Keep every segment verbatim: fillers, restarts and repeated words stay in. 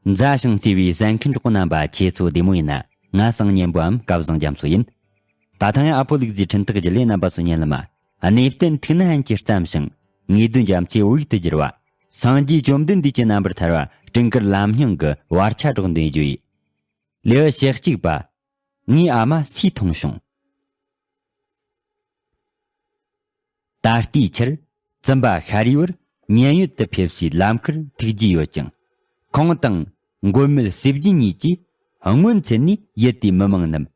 མཛའ་ཞིང་བརྩེ་བའི་གསན་མཁན་གྲོགས་པོ་རྣམ་པ། ཁྱེད་ཚོ་བདེ་མོ་ཡིན་ན། ང་སངས་ཉན་པའམ་སྐལ་བཟང་རྒྱ་མཚོ་ཡིན། ད་ཐེངས་ཨ་ཕོ་ལུག་རྫིའི་འཕྲིན་ཐག་བརྒྱུད་ལས་རྣམ་པ་ཚོ་སྙན་ལམ་མ། གནས་བརྟན་ཐུགས་ནན་གྱིས་བརྩམས་ཤིང་། ངེས་དོན་རྒྱ་མཚོའི་བོད་ཡིག་ཏུ་བསྒྱུར་བ། སངས་རྒྱས་བཅོམ་ལྡན་འདས་ཀྱི་རྣམ་པར་ཐར་བ། སྤྲིན་དཀར་ལམ་རྙིང་གི་བར་ཆ་སྒྲོག་འདོན་རྒྱུ་ཡིན། ལེའུ་ཞེ་གཅིག་པ། ངའི་ཨ་མ་སུས་མཐོང་བྱུང་། ད་ལྟའི་ཆར་བཙུན་པ་ཤཱ་རིའི་བར་མཉན་ཡོད་དུ་ཕེབས་སའི་ལམ་ཁར་ཐུག་རྒྱུ་ཡོད་ཀྱང་། ཁོང་དང་མགོན་མེད་ཟས་སྦྱིན་གཉིས་ཀྱིས་སྔོན་ཚུད་ནས་ཡུལ་དེའི་མི་མང་རྣམས་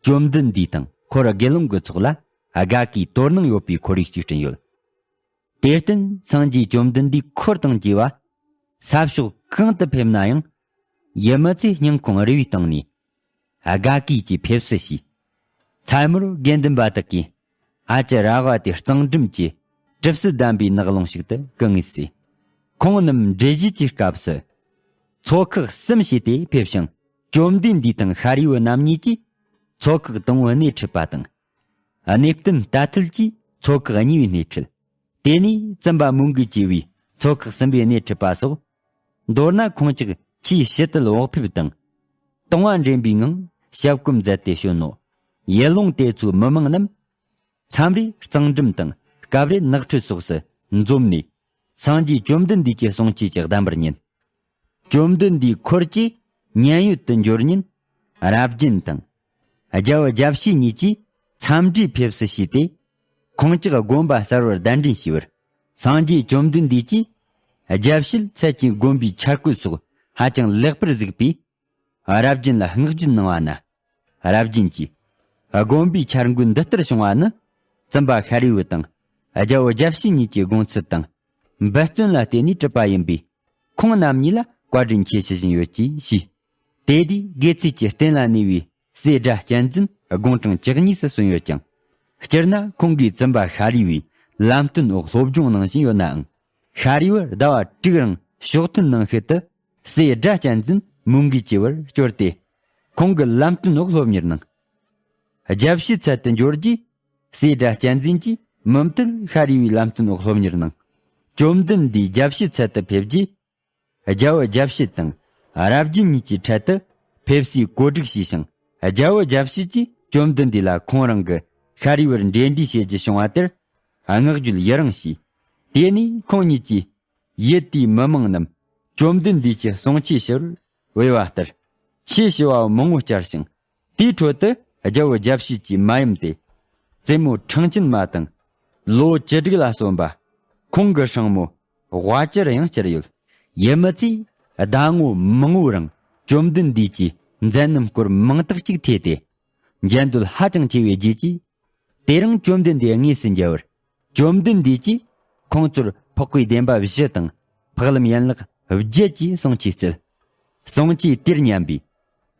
བཅོམ་ལྡན་འདས་དང་འཁོར་དགེ་སློང་གི་ཚོགས་ལ་དགའ་གུས་དོ་སྣང་ཡོད་པའི་ཁོར་ཡུག་ཅིག་བསྐྲུན་ཡོད། དེར་བརྟེན་སངས་རྒྱས་བཅོམ་ལྡན་འདས་འཁོར་དང་བཅས་པ་ས་ཕྱོགས་གང་དུ་ཕེབས་ན་ཡང་། ཡུལ་མི་ཚོས་སྙིང་ཁོང་རུས་པའི་སྟེང་ནས་དགའ་གུས་ཀྱིས་ཕེབས་བསུ་ཞུས། མཚན་མོར་དགེ་འདུན་པ་དག་གིས་ཨ་ཅེ་ར་བ་དེ་གཙང་སྦྲམ་གྱི་གྲིབ་བསིལ་ལྡན་པའི་ནགས་ཀླུང་ཞིག་ཏུ་སྐུ་ངལ་གསོས། ཁོང་རྣམས་འགྲུལ་བཞུད་ཀྱི་སྐབས་སུ་ཚོགས་ཁག་གསུམ་བྱས་ཏེ་ཕེབས་ཤིང་། བཅོམ་ལྡན་འདས་དང་ཤཱ་རིའི་བུ་རྣམ་གཉིས་ཀྱིས་ཚོགས་ཁག་དང་པོའི་སྣེ་ཁྲིད་པ་དང་། གནས་བརྟན་རྟ་ཐུལ་གྱིས་ཚོགས་ཁག་གཉིས་པའི་སྣེ་ཁྲིད། དེ་ནས་བཙུན་པ་མོའུ་འགལ་གྱི་བུས་ཚོགས་ཁག་གསུམ་པའི་སྣེ་ཁྲིད་པ་སོགས། མདོར་ན་ཁོང་ཅག་ཆེས་ཕྱི་དལ་བག་ཕེབས་དང་། དང་བ་འདྲེན་པའི་ངང་ཞབས་སྐོམ་མཛད་དེ་བྱོན་ནོ། ཡུལ་ལུང་དེ་ཚོའི་མི་མང་རྣམས། མཚམས་རེ་གཙང་སྦྲམ་དང་སྐབས་རེ་ནགས་ཁྲོད་སོགས་སུ་འཛོམས་ནས། སངས་རྒྱས་བཅོམ་ལྡན་འདས་ཀྱི་གསུང་ཆོས་ཀྱི་གདམས་པར་ཉན། བཅོམ་ལྡན་འདས་འཁོར་གྱིས་མཉན་ཡོད་དུ་འབྱོར་ཉིན། རབ་རྒྱན་དང་། རྒྱལ་བུ་རྒྱལ་བྱེད་གཉིས་ཀྱིས་འཚམས་འདྲིའི་ཕེབས་བསུ་ཞུས་ཏེ། ཁོང་ཅག་དགོན་པ་གསར་བར་གདན་འདྲེན་ཞུས་པར། སངས་རྒྱས་བཅོམ་ལྡན་འདས་ཀྱིས་རྒྱལ་བྱེད་ཚལ་གྱི་དགོན་པའི་འཆར་བཀོད་སོགས་ཧ་ཅང་ལེགས་པར་གཟིགས་པས། རབ་རྒྱན་ལ་བསྔགས་བརྗོད་གནང་བ་ན། རབ་རྒྱན་གྱིས། དགོན་པའི་འཆར་འགོད་འདི་ལྟར་བྱུང་བ་ནི། བཙུན་པ་ཤཱ་རིའི་བུ་དང་། རྒྱལ་བུ་རྒྱལ་བྱེད་གཉིས་ཀྱི་དགོངས་ཚུལ་དང་། འབད་བརྩོན་ལ་བརྟེན་ནས་གྲུབ་པ་ཡིན་པས། ཁོང་རྣམ་གཉིས་ལ་བཀའ་དྲིན་ཆེ་ཞུ་བཞིན་ཡོད་ཅེས་ཞུས། དེ་དུས་དགེ་ཚུལ་གྱི་རྟེན་ལ་གནས་པའི་སྲས་སྒྲ་གཅན་འཛིན་དགུང་གྲངས་བཅུ་གཉིས་སུ་སོན་ཡོད་ཀྱང་། སྤྱིར་ན་ཁོང་གིས་བཙུན་པ་ཤཱ་རིའི་བུའི་ལམ་སྟོན་འོག་སློབ་སྦྱོང་གནང་བཞིན་ཡོད་ནའང་། ཤཱ་རིའི་བུ་ཟླ་བ་དྲུག་རིང་ཕྱོགས་ཐོན་གནང་ཤུལ་དུ། སྲས་སྒྲ་གཅན་འཛིན་མོའུ་འགལ་གྱི་བར་བསྐྱོར་ཏེ། ཁོང་གི་ལམ་སྟོན་འོག་སློབ་གཉེར་གནང་། རྒྱལ་བྱེད་ཚལ་དུ་འབྱོར་རྗེས། སྲས་སྒྲ་གཅན་འཛིན་གྱིས་མུ་མཐུད་ཤཱ་རིའི་བུའི་ལམ་སྟོན་འོག་སློབ་གཉེར་གནང་། བཅོམ་ལྡན་འདས་རྒྱལ་བྱེད་ཚལ་དུ་ཕེབས་རྗེས། རྒྱལ་བུ་རྒྱལ་བྱེད་དང་རབ་རྒྱན་གཉིས་ཀྱི་འཕྲལ་དུ་ཕེབས་བསུའི་གོ་སྒྲིག་བྱས་ཤིང་། རྒྱལ་བུ་རྒྱལ་བྱེད་ཀྱིས་བཅོམ་ལྡན་འདས་ལ་ཁོང་རང་གིས་ཤཱ་རིའི་བུར་འབྲེལ་འདྲིས་བྱེད་རྒྱུ་བྱུང་བ་དེར་བསྔགས་བརྗོད་ཡི་རང་བྱས། དེ་ནས་ཁོང་ཉིད་ཀྱིས་ཡུལ་དེའི་མི་མང་རྣམས་བཅོམ་ལྡན་འདས་ཀྱི་གསུང་ཆོས་ཞུ་བར་འོས་པ་ལྟར། ཆོས་ཞུ་བ་མང་བོ་བཅར་ཞིང་། དེའི་ཁྲོད་དུ་རྒྱལ་བུ་རྒྱལ་བྱེད་ཀྱི་མ་ཡུམ་སྟེ། བཙུན་མོ་ཁྲང་ཆེན་མ་དང་། ལོ་བཅུ་དྲུག་ལ་སོན་པ། ཁོང་གི་སྲིང་མོ་དབའ་ཅི་ར་ཡང་བཅར་ཡོད། ཡུལ་མི་ཚོས་ཟླ་ངོ་མང་བོའི་རིང་བཅོམ་ལྡན་འདས་ཀྱི་མཛད་རྣམ་སྐོར་མང་དག་ཅིག་ཐོས་ཏེ། འགྱན་འདོད་ཧ་ཅང་ཆེ་བའི་རྗེས་ཀྱིས། དེ་རིང་བཅོམ་ལྡན་འདས་དངོས་སུ་མཇལ་བར། བཅོམ་ལྡན་འདས་ཀྱིས་ཁོང་ཚོར་འཕགས་པའི་བདེན་པ་བཞི་དང་འཕགས་ལམ་ཡན་ལག་བརྒྱད་ཀྱི་གསུང་ཆོས་བསྩལ། གསུང་ཆོས་དེར་ཉན་པའི་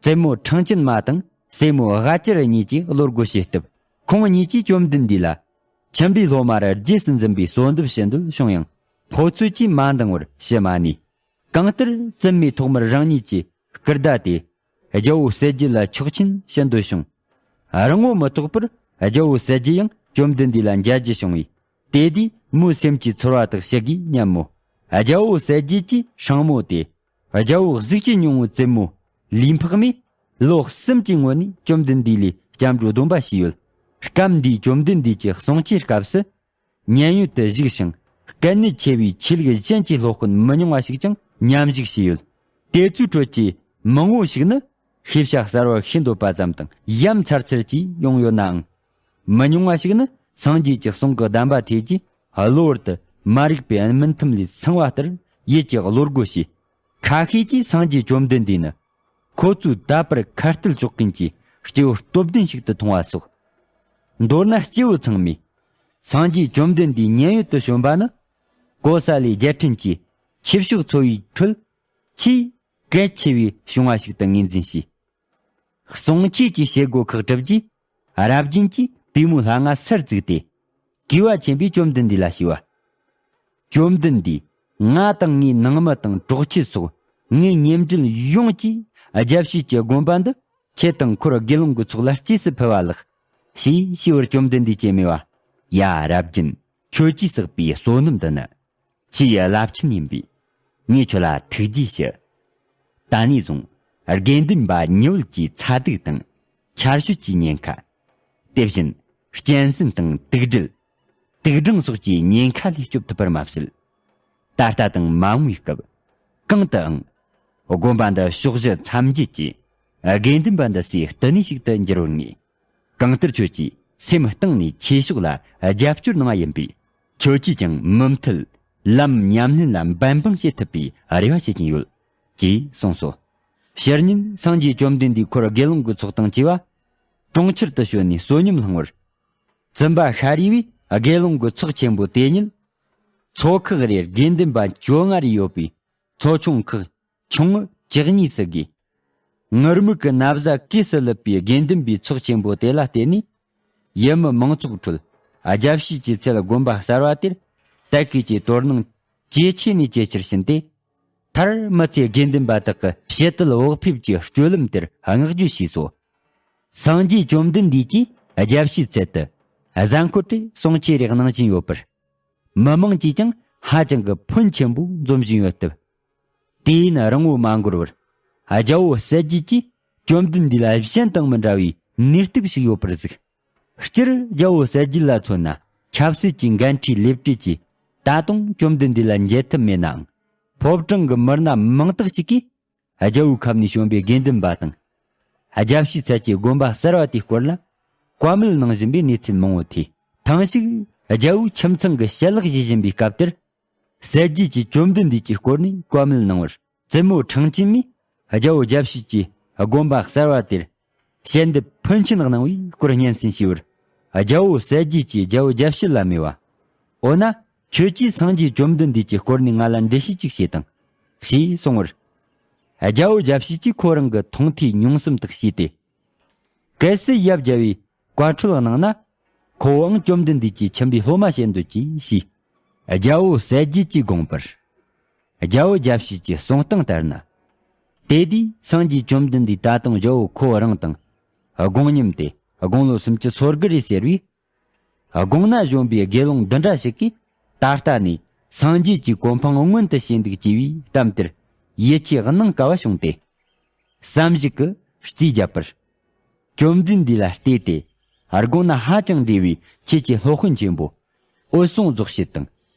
བཙུན་མོ་ཁྲང་ཆེན་མ་དང་སྲས་མོ་དབའ་ཅི་ར་གཉིས་ཀྱིས་བློ་སྒོ་ཕྱེ་སྟབས། ཁོང་གཉིས་ཀྱིས་བཅོམ་ལྡན་འདས་ལ་ཁྱིམ་པའི་སློབ་མར་རྗེས་སུ་འཛིན་པའི་གསོལ་འདེབས་ཞུ་འདོད་བྱུང་ཡང་། ཕོ་ཚོད་ཀྱིས་མ་འདང་བར་ཞུ་མ་ནུས། གང་ལྟར་བཙུན་མོས་ཐོག་མར་རང་ཉིད་ཀྱི་སྐུར་བཟླས་ཏེ། རྒྱལ་པོ་གསལ་རྒྱལ་ལ་ཆོག་མཆན་ཞུ་འདོད་བྱུང་། རིང་པོ་མི་ཐོགས་པར་རྒྱལ་པོ་གསལ་རྒྱལ་ཡང་བཅོམ་ལྡན་འདས་ལ་མཇལ་རྒྱུ་བྱུང་བས། དེ་དུས་མོའི་སེམས་ཀྱི་ཚོར་བ་དག་ཞུ་གིས་སྙམ་མོ། རྒྱལ་པོ་གསལ་རྒྱལ་གྱི་སྲིང་མོ་སྟེ། རྒྱལ་པོ་གཟུགས་ཀྱི་སྙིང་པོ་བཙུན་མོ་ལུས་འཕགས་མས། ལོ་གསུམ་གྱི་སྔོན་ནས་བཅོམ་ལྡན་འདས་ལས་སྐྱབས་འགྲོ་སྡོམ་པ་བྱས་ཡོད། སྐབས་འདིའི་བཅོམ་ལྡན་འདས་ཀྱི་གསུང་ཆོས་སྐབས་སུ། མཉན་ཡོད་དུ་བཞུགས་ཤིང་། སྐལ་གནད་ཆེ་བའི་ཆོས་ལུགས་གཞན་གྱི་སློབ་དཔོན་མི་ཉུང་བ་ཞིག་ཀྱང་མཉམ་ཞུགས་བྱས་ཡོད། དེ་ཚོའི་ཁྲོད་ཀྱི་མང་བོ་ཞིག་ནི་ཤེས་བྱ་གསར་བ་ཤེས་འདོད་པ་ཙམ་དང་ཡ་མཚར་ཚུལ་གྱིས་ཡོང་ཡོད་ནའང་། མི་ཉུང་བ་ཞིག་ནི་སངས་རྒྱས་ཀྱི་གསུང་གི་གདམས་པ་ཐོས་རྗེས་གློ་བུར་དུ་མ་རིག་པའི་རྨི་ཐུམ་ལས་སངས་པ་ལྟར་ཡིད་ཀྱི་བློ་སྒོ་ཕྱེ། ཁ་ཤས་ཀྱིས་སངས་རྒྱས་བཅོམ་ལྡན་འདས་ནི། ཁོ་ཚོའི་དད་པར་ཁ་གཏད་གཅོག་མཁན་གྱི་སྐྱེ་བོ་སྟོབས་ལྡན་ཞིག་ཏུ་མཐོང་བ་སོགས། མདོར་ན་སྐྱེ་བོ་ཚང་མས། སངས་རྒྱས་བཅོམ་ལྡན་འདས་མཉན་ཡོད་དུ་བྱོན་པ་ནི། ཀོ་ས་ལའི་རྒྱལ་ཕྲན་གྱི་ཆོས་ཕྱོགས་འཚོ་བའི་ཁྲོད་ཆེས་གལ་ཆེ་བའི་བྱུང་བ་ཞིག་ཏུ་ངོས་འཛིན་བྱས། གསུང་ཆོས་ཀྱི་བྱེད་སྒོ་ཁག་གྲུབ་རྗེས། རབ་རྒྱན་གྱིས་པུས་མོའི་ལྷ་ང་སར་བཙུགས་ཏེ། གུས་པ་ཆེན་པོས་བཅོམ་ལྡན་འདས་ལ་ཞུས་པ། བཅོམ་ལྡན་འདས། ང་དང་ངའི་ནང་མི་དང་གྲོགས་མཆེད་སོགས་ངའི་གཉེན་འབྲེལ་ཡོངས་ཀྱིས་རྒྱལ་སྲས་ཀྱི་དགོན་པ་འདི་ཁྱེད་དང་འཁོར་དགེ་སློང་གི་ཚོགས་ལ་སྐྱེས་སུ་ཕུལ་བ་ལགས། ཞེས་ཞུས་པར་བཅོམ་ལྡན་འདས་ཀྱིས་སྨྲས་པ། ཡ་རབ་རྒྱན། ཁྱོད་ཀྱིས་བསགས་པའི་བསོད་ནམས་འདི་ནི། ཆེས་རླབས་ཆེན་ཡིན་པས། ངས་ཁྱོད་ལ་ཐུགས་རྗེ་ཞུ། ད་ནས་བཟུང་དགེ་འདུན་པ་ཉི་འོད་ཀྱི་ཚ་གདུག་དང་ཆར་ཞོད་ཀྱི་ཉེན་ཁ། དེ་བཞིན་གཅན་གཟན་དང་དུག་སྦྲུལ། དུག་སྦྲང་སོགས་ཀྱི་ཉེན་ཁ་ལས་སྐྱོབ་ཐུབ་པར་མ་ཟད། ད་ལྟ་དང་མ་འོངས་པའི་སྐབས་གང་དུའང་དགོན་པ་འདི་ཕྱོགས་བཞི་མཚམས་བརྒྱད་ཀྱི་དགེ་འདུན་པ་འདི་སའི་བསྟི་གནས་ཤིག་ཏུ་འགྱུར་བར་ངེས། གང་ལྟར་ཁྱོད་ཀྱིས་སེམས་གཏིང་ནས་ཆོས་ཕྱོགས་ལ་རྒྱབ་སྐྱོར་གནང་བ་ཡིན་པས། ཁྱོད་ཀྱིས་ཀྱང་མུ་མཐུད་ལམ་ཉམས་ལེན་ལ་འབད་འབུངས་བྱེད་ཐུབ་པའི་རེ་བ་བྱེད་ཀྱིན་ཡོད། ཅེས་གསུངས་སོ། ཕྱི་ཉིན་སངས་རྒྱས་བཅོམ་ལྡན་འདས་འཁོར་དགེ་སློང་གི་ཚོགས་དང་བཅས་པ་གྲོང་ཁྱེར་དུ་བྱོན་ནས་བསོད་སྙོམས་བསླང་བར། བཙུན་པ་ཤཱ་རིའི་བུས་དགེ་སློང་གི་ཚོགས་ཆེན་པོ་དེ་ཉིད་མཚོ་ཁག་རེར་དགེ་འདུན་པ་བཅོ་ལྔ་རེ་ཡོད་པའི་མཚོ་ཆུང་ཁག་ཆུང་ངུ་བཅུ་གཉིས་སུ་བགོས། ངུར་སྨྲིག་གི་ན་བཟའ་གོས་སུ་བླུད་པའི་དགེ་འདུན་པའི་ཚོགས་ཆེན་པོ་དེ་ལ་བརྟེན་ནས། ཡུལ་མི་མང་ཚོགས་ཁྲོད་རྒྱལ་བཤད་ཀྱི་ཚལ་དགོན་པ་གསར་བ་དེར་དད་གུས་ཀྱི་དོ་སྣང་ཇེ་ཆེ་ནས་ཇེ་ཆེར་ཕྱིན་ཏེ། མཐར་མི་ཚེ་དགེ་འདུན་པ་དག་གི་ཕྱི་དལ་བག་ཕེབས་ཀྱི་སྤྱོད་ལམ་དེར་བསྔགས་བརྗོད་བྱས་སོ། སངས་རྒྱས་བཅོམ་ལྡན་འདས་ཀྱིས་རྒྱལ་བཤད་ཚལ་དུ་གཟའ་འཁོར་རེར་གསུང་ཆོས་རེ་གནང་བཞིན་ཡོད་པར། མི་མང་གིས་ཀྱང་ཧ་ཅང་གི་ཕོན་ཆེན་པོ་འཛོམས་བཞིན་ཡོད་སྟབས། དུས་ཡུན་རིང་བོ་མ་འགོར་བར། རྒྱལ་པོ་གསལ་རྒྱལ་གྱིས་བཅོམ་ལྡན་འདས་ལ་གཞན་དང་མི་འདྲ་བའི་ནུས་སྟོབས་ཤིག་ཡོད་པར་གཟིགས། སྤྱིར་རྒྱལ་པོ་གསལ་རྒྱལ་ལ་མཚོན་ན། ཆབ་སྲིད་ཀྱི་འགན་འཁྲིའི་ལས་བྲེལ་གྱིས་ད་དུང་བཅོམ་ལྡན་འདས་ལ་མཇལ་ཐུབ་མེད་ནའང་། ཕོ་བྲང་གི་མི་སྣ་མང་དག་ཅིག་གིས་རྒྱལ་པོའི་ཁབ་ནས་བྱོན་པའི་དགེ་འདུན་པ་དང་། རྒྱལ་བཤད་ཚལ་གྱི་དགོན་པ་གསར་བ་དེའི་སྐོར་ལ་བཀའ་མོལ་གནང་བཞིན་པའི་གནས་ཚུལ་མང་བོ་ཐོས། ཐེངས་ཤིག་རྒྱལ་པོས་ཁྱིམ་ཚང་གི་ཞལ་ལག་བཞེས་བཞིན་པའི་སྐབས་དེར། གསལ་རྒྱལ་གྱིས་བཅོམ་ལྡན་འདས་ཀྱི་སྐོར་ནས་བཀའ་མོལ་གནང་བར། བཙུན་མོ་ཁྲེང་ཆིན་མས་རྒྱལ་པོ་རྒྱལ་བཤད་ཀྱི་དགོན་པ་གསར་བ་དེར་ཞལ་འདེབས་ཕོན་ཆེན་གནང་བའི་སྐོར་སྙན་སེང་ཞུས་པར། རྒྱལ་པོ་གསལ་རྒྱལ་གྱིས་རྒྱལ་པོ་རྒྱལ་བཤད་ལ་སྨྲས་པ། འོ་ན་ཁྱོད་ཀྱིས་སངས་རྒྱས་བཅོམ་ལྡན་འདས་ཀྱི་སྐོར་ནས་ང་ལ་འགྲེལ་བཤད་ཅིག་བྱེད་དང་། ཞེས་གསུངས་པར། རྒྱལ་པོ་རྒྱལ་བཤད་ཀྱིས་ཁོ་རང་གི་མཐོང་ཐོས་མྱོང་གསུམ་དག་བྱས་ཏེ། གལ་སྲིད་ཡབ་རྒྱལ་བོས་བཀའ་འཁྲོལ་གནང་ན། ཁོ་བོའང་བཅོམ་ལྡན་འདས་ཀྱི་ཁྱིམ་པའི་སློབ་མ་བྱེད་འདོད་ཀྱིས་ཞུས། རྒྱལ་པོ་གསལ་རྒྱལ་གྱིས་དགོངས་པར། རྒྱལ་པོ་རྒྱལ་བཤད་ཀྱི་གསུང་སྟངས་ལྟར་ན། དེ་དུས་སངས་རྒྱས་བཅོམ་ལྡན་འདས་ད་དུང་རྒྱལ་པོ་ཁོ་རང་དང་དགོངས་མཉམ་སྟེ་དགུང་ལོ་སུམ་ཅུ་སོ་དགུ་རེད་ཟེར་བས། དགུང་ན་གཞོན་པའི་དགེ་སློང་འདི་འདྲ་ཞིག་གིས་ད་ལྟ་ནས་སངས་རྒྱས་ཀྱི་གོ་འཕང་མངོན་དུ་བྱེད་འདུག་ཅེས་པའི་གཏམ་དེར་ཡིད་ཆེས་གནང་དཀའ་བ་བྱུང་སྟེ། བསམ་གཞིག་གིས་རྩིས་བརྒྱབ་པར། བཅོམ་ལྡན་འདས་ལ་བལྟས་ཏེ། དགོངས་ན་ཧ་ཅང་འདྲིས་པའི་ཁྱེད་ཀྱི་སློབ་དཔོན་ཆེན་པོ། འོད་སྲུང་རྫོགས་བྱེད་དང་།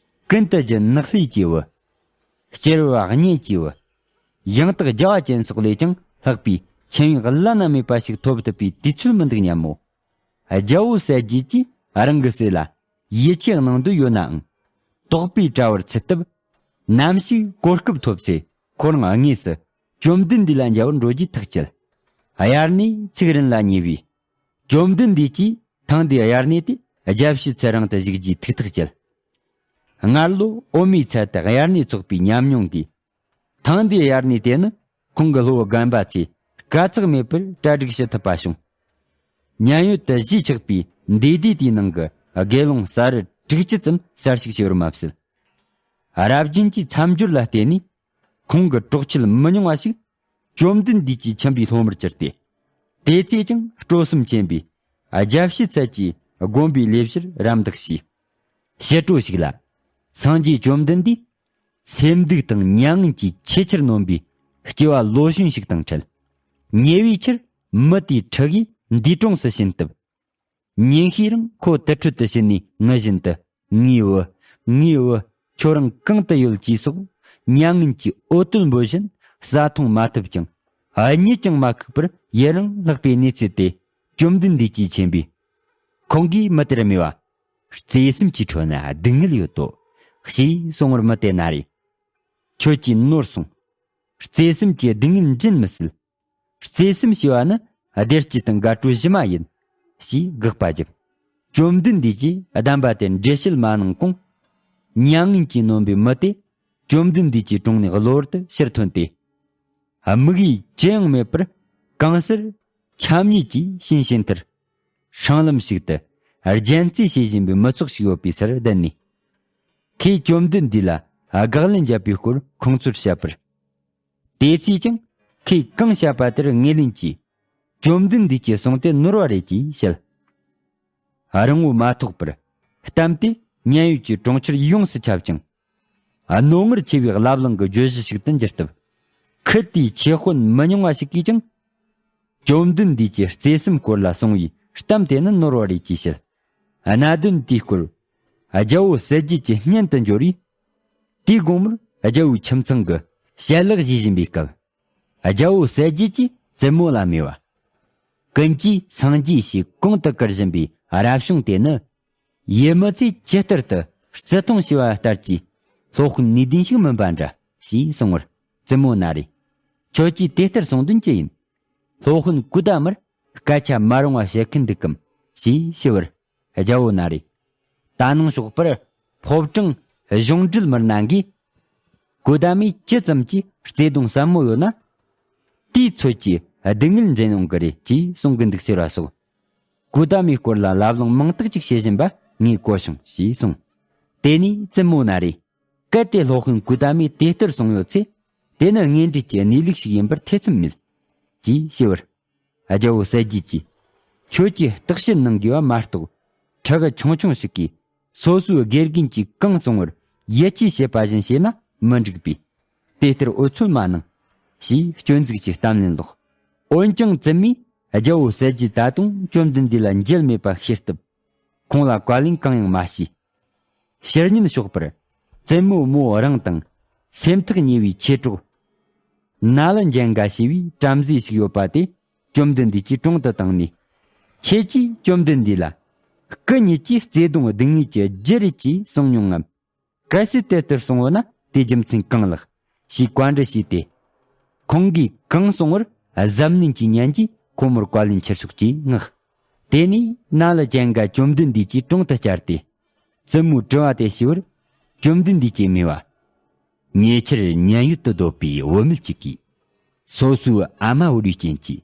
ཀུན་ཏུ་རྒྱུ་ནགས་ལྷས་ཀྱི་བུ། སྐྱེ་བོ་གཉེན་གྱི་བུ། ཡང་དག་རྒྱལ་བ་ཅན་སོགས་ལས་ཀྱང་ལྷག་པའི་ཁྱད་ཡོན་བླ་ན་མེད་པ་ཞིག་ཐོབ་ཐུབ་པའི་དུས་ཚོད་མི་འདུག་སྙམ་མོ། རྒྱལ་པོ་གསལ་རྒྱལ་གྱིས་རང་གི་སྲས་ལ་ཡིད་ཆེས་གནང་འདོད་ཡོད་ནའང་། དོགས་པའི་དྲ་བར་ཚུད་སྟབས། ནམ་ཞིག་གོ་སྐབས་ཐོབ་ཚེ་ཁོ་རང་དངོས་སུ་བཅོམ་ལྡན་འདས་ལ་མཇལ་བར་འགྲོ་རྒྱུའི་ཐག་བཅད། དབྱར་གནས་ཚིག་རིན་ལ་ཉེ་བས། བཅོམ་ལྡན་འདས་ཀྱིས་ཐེངས་འདིའི་དབྱར་གནས་དེ་རྒྱལ་བཤད་ཚལ་རང་དུ་བཞུགས་རྒྱུའི་ཐུགས་ཐག་བཅད། སྔར་ལོ་འོ་མའི་ཚལ་དུ་དབྱར་གནས་ཚོགས་པའི་ཉམས་མྱོང་གིས། ཐེངས་འདིའི་དབྱར་གནས་དེ་ནི་ཁོང་གི་སློབ་བུ་རྒན་པ་ཚོས་དཀའ་ཚེགས་མེད་པར་གྲ་སྒྲིག་ཞུ་ཐུབ་པ་བྱུང་། མཉན་ཡོད་དུ་གཞིས་ཆགས་པའི་འདུས་སྡེ་དེའི་ནང་གི་དགེ་སློང་ས་རུ་དྲུག་ཅུ་ཙམ་གསར་ཞུགས་བྱས་པར་མ་ཟད། རབ་རྒྱུན་གྱི་མཚམས་སྦྱོར་ལ་བརྟེན་ནས་ཁོང་གི་གྲོགས་ཆོད་མི་ཉུང་བ་ཞིག་བཅོམ་ལྡན་འདས་ཀྱི་ཁྱིམ་པའི་སློབ་མར་གྱུར་ཏེ། དེ་ཚོས་ཀྱང་སྤྲོ་སེམས་ཆེན་པོས་རྒྱལ་བཤད་ཚལ་གྱི་དགོན་པའི་ལས་བྱར་རམ་འདེགས་བྱས། ཕྱི་དྲོ་ཞིག་ལ་སངས་རྒྱས་བཅོམ་ལྡན་འདས་སེམས་སྡུག་དང་མྱ་ངན་གྱིས་ཆེས་ཆེར་ནོན་པའི་སྐྱེ་བ་ལོ་གཞོན་ཞིག་དང་འཕྲད། ཉེ་བའི་ཆར་མི་དེའི་ཕྲུ་གུས་འདས་གྲོངས་སུ་ཕྱིན་སྟབས། ཉིན་ཤས་རིང་ཁོ་དུར་ཁྲོད་དུ་ཕྱིན་ནས་ངུ་བཞིན་དུ། ངའི་བུ། ངའི་བུ། ཁྱོད་རང་གང་དུ་ཡོད་ཅེས་སོགས་མྱ་ངན་གྱིས་འོ་དོད་འབོད་བཞིན་ས་མཐོང་མ་ཐུབ་ཅིང་གཉིད་ཀྱང་མ་ཁུག་པར་ཡུན་རིང་ལྷགས་པའི་གནས་ཚུལ་དེ་བཅོམ་ལྡན་འདས་ཀྱིས་མཁྱེན་པས། ཁོང་གིས་མི་དེར་སྨྲས་པ། བརྩེ་སེམས་ཀྱི་ཁྲོད་ན་སྡུག་བསྔལ་ཡོད་དོ། ཞེས་གསུངས་པར་མི་དེ་ན་རེ། ཁྱོད་ཀྱིས་ནོར་སོང་། བརྩེ་སེམས་ཀྱི་སྡུག་བསྔལ་འབྱིན་མི་སྲིད། བརྩེ་སེམས་ཞེས་པ་ནི་བདེ་སྐྱིད་དང་དགའ་སྤྲོའི་གཞི་མ་ཡིན། ཞེས་དགག་པ་བརྒྱབ། བཅོམ་ལྡན་འདས་ཀྱིས་གདམས་པ་དེར་འགྲེལ་བཤད་མ་གནང་གོང་། མྱ་ངན་གྱིས་ནོན་པའི་མི་དེ་བཅོམ་ལྡན་འདས་ཀྱི་དྲུང་ནས་གློ་བུར་དུ་ཕྱིར་ཐོན་ཏེ། དམིགས་ཡུལ་ཅི་ཡང་མེད་པར་གང་སར་ཆམ་ཉེས་ཀྱིས་བྱིན་བྱིན་མཐར། སྲང་ལམ་ཞིག་ཏུ་རྒྱན་རྩེད་བྱེད་བཞིན་པའི་མི་ཚོགས་ཤིག་ཡོད་པའི་སར་བསྡད་ནས། ཁོས་བཅོམ་ལྡན་འདས་ལ་དགག་ལན་བརྒྱབ་པའི་སྐོར་ཁོང་ཚོར་བཤད་པར། དེ་ཚོས་ཀྱང་ཁོས་གང་བཤད་པ་དེར་ངོས་ལེན་གྱིས། བཅོམ་ལྡན་འདས་ཀྱི་གསུང་དེ་ནོར་བ་རེད་ཅེས་བཤད། རིང་པོ་མ་ཐོགས་པར་གཏམ་དེ་མཉན་ཡོད་ཀྱི་གྲོང་ཁྱེར་ཡོངས་སུ་ཁྱབ་ཅིང་། རྣོ་ངར་ཆེ་བའི་བླ་བྲང་གི་བརྗོད་གཞི་ཞིག་ཏུ་འགྱུར་སྟབས། ཁུལ་དེའི་ཆོས་དཔོན་མི་ཉུང་བ་ཞིག་གིས་ཀྱང་། བཅོམ་ལྡན་འདས་ཀྱི་བརྩེ་སེམས་སྐོར་ལ་གསུངས་པའི་གཏམ་དེ་ནི་ནོར་བ་རེད་ཅེས་བཤད། གནད་དོན་དེའི་སྐོར་རྒྱལ་པོ་གསལ་རྒྱལ་གྱི་སྙན་དུ་འབྱོར་བས། དེའི་དགོང་མོར་རྒྱལ་པོའི་ཁྱིམ་ཚང་གི་ཞལ་ལག་བཞེས་བཞིན་པའི་སྐབས། རྒྱལ་པོ་གསལ་རྒྱལ་གྱིས་བཙུན་མོ་ལ་སྨྲས་པ། ཀུན་གྱིས་སངས་རྒྱས་ཞེས་གོང་དུ་བཀུར་བཞིན་པའི་རབ་བྱུང་དེ་ནི། ཡུལ་མི་ཚོས་ཇི་ལྟར་དུ་བརྩི་མཐོང་བྱས་པ་ལྟར་གྱི་སློབ་དཔོན་ནུས་ལྡན་ཞིག་མིན་པ་འདྲ་ཞེས་གསུངས་པར། བཙུན་མོ་ན་རེ། ཁྱོད་ཀྱིས་དེ་ལྟར་གསུང་དོན་ཅི་ཡིན། སློབ་དཔོན་གོ་ཏ་མར་སྐད་ཆ་མ་རུང་བ་བཤད་མཁན་འདུག་གམ་ཞེས་ཞུས་པར། རྒྱལ་པོ་ན་རེ། ད་ནངས་ཞོགས་པར་ཕོ་བྲང་གཞུང་འབྲེལ་མི་སྣ་འགས། གོ་ཏ་མས་ཇི་ཙམ་གྱིས་བརྩེ་དུང་ཟབ་མོ་ཡོད་ན། དེའི་ཚོད་ཀྱིས་སྡུག་བསྔལ་འདྲེན་ཡོང་གི་རེད་ཅེས་གསུང་གི་འདུག་ཟེར་བ་སོགས། གོ་ཏ་མའི་སྐོར་ལ་ལབ་གླེང་མང་དག་ཅིག་བྱེད་བཞིན་པ་ངས་གོ་བྱུང་ཞེས་གསུངས། དེ་ནས་བཙུན་མོ་ན་རེ། གལ་ཏེ་སློབ་དཔོན་གོ་ཏ་མས་དེ་ལྟར་གསུངས་ཡོད་ཚེ། དེ་ནི་དངོས་འབྲེལ་གྱི་གནས་ལུགས་ཤིག་ཡིན་པར་ཐེ་ཚོམ་མེད། ཅེས་ཞུས་པར། རྒྱལ་པོ་གསལ་རྒྱལ་གྱིས། ཁྱོད་ཀྱིས་བརྟག་དཔྱད་གནང་དགོས་པ་མ་གཏོགས། ཕྲུ་གུ་ཆུང་ཆུང་ཞིག་གིས་སོ་སོའི་དགེ་རྒན་གྱིས་གང་གསུང་བར་ཡིད་ཆེས་བྱེད་པ་བཞིན་བྱས་ན་མི་འགྲིག་པས། དེ་ལྟར་འུ་ཚོད་མ་གནང་། ཞེས་སྐྱོན་འཛུགས་ཀྱི་གཏམ་ལན་སློག། འོན་ཀྱང་བཙུན་མོས་རྒྱལ་པོ་གསལ་རྒྱལ་ད་དུང་བཅོམ་ལྡན་འདས་ལ་འབྲལ་མེད་པ་ཤེས་སྟབས། ཁོང་ལ་བཀའ་ལན་གང་ཡང་མ་བྱས། ཕྱི་ཉིན་ཞོགས་པར་བཙུན་མོ་མོ་རང་དང་སེམས་ཐག་ཉེ་བའི་མཆེད་གྲོགས་ན་ལ་ཇན་ག་ཞེས་པའི་བྲམ་ཟེ་ཞིག་ཡོད་པ་དེ་བཅོམ་ལྡན་འདས་ཀྱི་དྲུང་དུ་བཏང་ནས། ཁྱེད་ཀྱིས་བཅོམ་ལྡན་འདས་ལ་སྐུ་ཉིད་ཀྱི་བརྩེ་གདུང་སྡུག་བསྔལ་གྱི་རྒྱུ་རེད་ཅེས་གསུངས་མྱོང་ངམ། གལ་སྲིད་དེ་ལྟར་གསུངས་ཡོད་ན་དེའི་རྒྱུ་མཚན་གང་ལགས་ཞེས་བཀའ་འདྲི་བྱས་ཏེ། ཁོང་གིས་གང་གསུངས་པར་གཟབ་ནན་གྱིས་ཉན་རྗེས་ཁོ་མོར་བཀའ་ལན་ཕྱིར་ཕྱོགས་ཀྱིས་མངགས། དེ་ནས་ན་ལ་ཅན་ག་བཅོམ་ལྡན་འདས་ཀྱི་དྲུང་དུ་བཅར་ཏེ། བཙུན་མོའི་དྲི་བ་དེ་ཞུས་པར། བཅོམ་ལྡན་འདས་ཀྱིས་སྨྲས་པ། ཉེ་ཆར་མཉན་ཡོད་དུ་སྡོད་པའི་བུད་མེད་ཅིག་གིས། སོ་སོའི་ཨ་མ་བོར་བའི་རྐྱེན་གྱིས།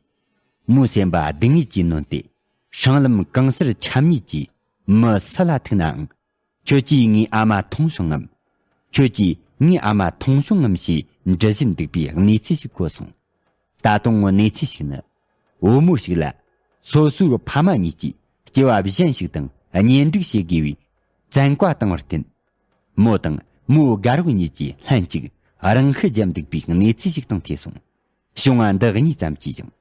མོའི་སེམས་པ་སྡུག་བསྔལ་གྱིས་ནོན་ཏེ། སྲང་ལམ་གང་སར་འཁྱམ་ཉལ་གྱིས་མི་སུ་ལ་ཐུག་ནའང་། ཁྱོད་ཀྱིས་ངའི་ཨ་མ་མཐོང་བྱུང་ངམ། ཁྱོད་ཀྱིས་ངའི་ཨ་མ་མཐོང་བྱུང་ངམ་ཞེས་འདྲི་བཞིན་འདུག་པའི་གནས་ཚུལ་ཞིག་གོ་སོང་། ད་དུང་གནས་ཚུལ་ཞིག་ནི། བུ་མོ་ཞིག་ལ་སོ་སོའི་ཕ་མ་གཉིས་ཀྱིས་སྐྱེ་བ་གཞན་ཞིག་དང་གཉེན་སྒྲིག་བྱེད་དགོས་པའི་བཙན་བཀའ་བཏང་བར་བརྟེན། མོ་དང་མོའི་དགའ་རོགས་གཉིས་ཀྱིས་ལྷན་ཅིག་རང་ཤི་བརྒྱབ་འདུག་པའི་གནས་ཚུལ་ཞིག་དང་འཕྲད་སོང་། བྱུང་བ་འདི་གཉིས་ཙམ་གྱིས་ཀྱང་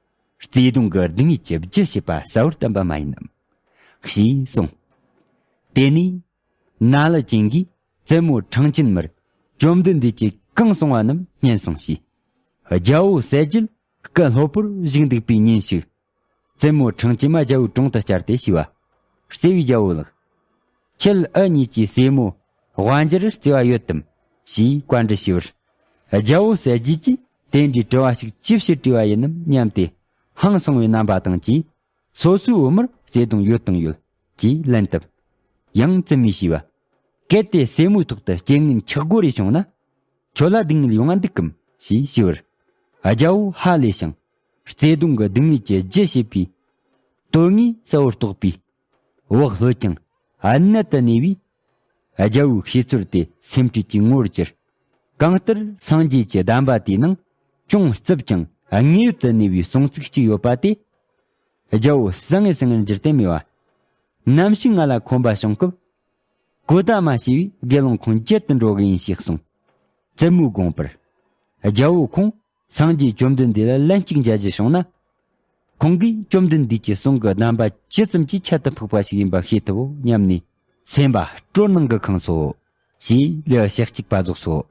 བརྩེ་གདུང་གི་སྡུག་བསྔལ་གྱི་རྒྱུ་བྱེད་པ་གསལ་བོར་བསྟན་པ་མ་ཡིན་ནམ། ཞེས་གསུངས། དེ་ནས་ན་ལ་ཅན་གྱིས་བཙུན་མོ་ཁྲང་ཅན་མར་བཅོམ་ལྡན་འདས་ཀྱིས་གང་གསུང་བ་རྣམས་སྙན་སེང་ཞུས། རྒྱལ་པོ་གསལ་རྒྱལ་སྐུ་སློབ་པོར་བཞུགས་འདུག་པའི་ཉིན་ཞིག། བཙུན་མོ་ཁྲང་ཅན་མ་རྒྱལ་པོའི་དྲུང་དུ་བཅར་ཏེ་ཞུས་པ། བརྩེ་བའི་རྒྱལ་པོ་ལགས། ཁྱེད་འུ་གཉིས་ཀྱི་སྲས་མོ་དབང་རྒྱལ་བརྩེ་བ་ཡོད་དམ་ཞེས་བཀའ་འདྲི་ཞུས་པར། རྒྱལ་པོ་གསལ་རྒྱལ་གྱིས་དེ་འདྲའི་དྲི་བ་ཞིག་ཅི་ཕྱིར་དྲིས་པ་ཡིན་ནམ་སྙམ་སྟེ། ཧང་སངས་པའི་རྣམ་པ་དང་བཅས། སོ་སོའི་བུ་མོར་བརྩེ་གདུང་ཡོད་དང་ཡོད་ཅེས་ལན་བཏབ། ཡང་བཙུན་མོས་ཞུས་པ། གལ་ཏེ་སྲས་མོའི་ཐོག་ཏུ་རྐྱེན་ངན་ཆག་སྒོ་རེ་བྱུང་ན། ཁྱོད་ལ་སྡུག་བསྔལ་ཡོང་བ་འདུག་གམ་ཞེས་ཞུས་པར། རྒྱལ་པོ་ཧ་ལས་ཤིང་། བརྩེ་གདུང་གི་སྡུག་བསྔལ་གྱི་རྒྱུ་བྱེད་པའི་དོན་དངོས་གསལ་བོར་རྟོགས་པས། བག་ལྷོད་ཀྱང་གནད་དུ་གནས་པས། རྒྱལ་པོའི་ཤེས་ཚོར་དེ་སེམས་ཁྲལ་གྱི་ངོ་བོར་གྱུར། གང་ལྟར་སངས་རྒྱས་ཀྱི་གདམས་པ་དེའི་ནང་ཅུང་རྩུབ་ཀྱང་དངོས་ཡོད་དུ་གནས་པའི་གསུང་ཚིག་ཅིག་ཡོད་པ་དེ། རྒྱལ་པོ་སང་ངེ་སང་ངེར་འགྱུར་ཏེ་སྨྲས་པ། ནམ་ཞིག་ང་ལ་ཁོམ་པ་བྱུང་སྐབས། གོ་ད་མ་ཞེས་པའི་དགེ་སློང་ཁོང་བརྒྱུད་དུ་འགྲོ་གི་ཡིན་ཞེས་གསུངས། བཙུན་མོས་དགོངས་པར། རྒྱལ་པོ་ཁོང་སངས་རྒྱས་བཅོམ་ལྡན་འདས་ལ་ལན་གཅིག་མཇལ་རྒྱུ་བྱུང་ན། ཁོང་གིས་བཅོམ་ལྡན་འདས་ཀྱི་གསུང་གི་གདམས་པ་ཇི་ཙམ་གྱིས་ཁྱད་དུ་འཕགས་པ་ཞིག་ཡིན་པ་ཤེས་ཐུབ་བོ་སྙམ་ནས། སེམས་པ་སྤྲོ་སྣང་གིས་ཁེངས་སོ། ཞེས་ལེའུ་ཞེ་གཅིག་པ་རྫོགས་སོ།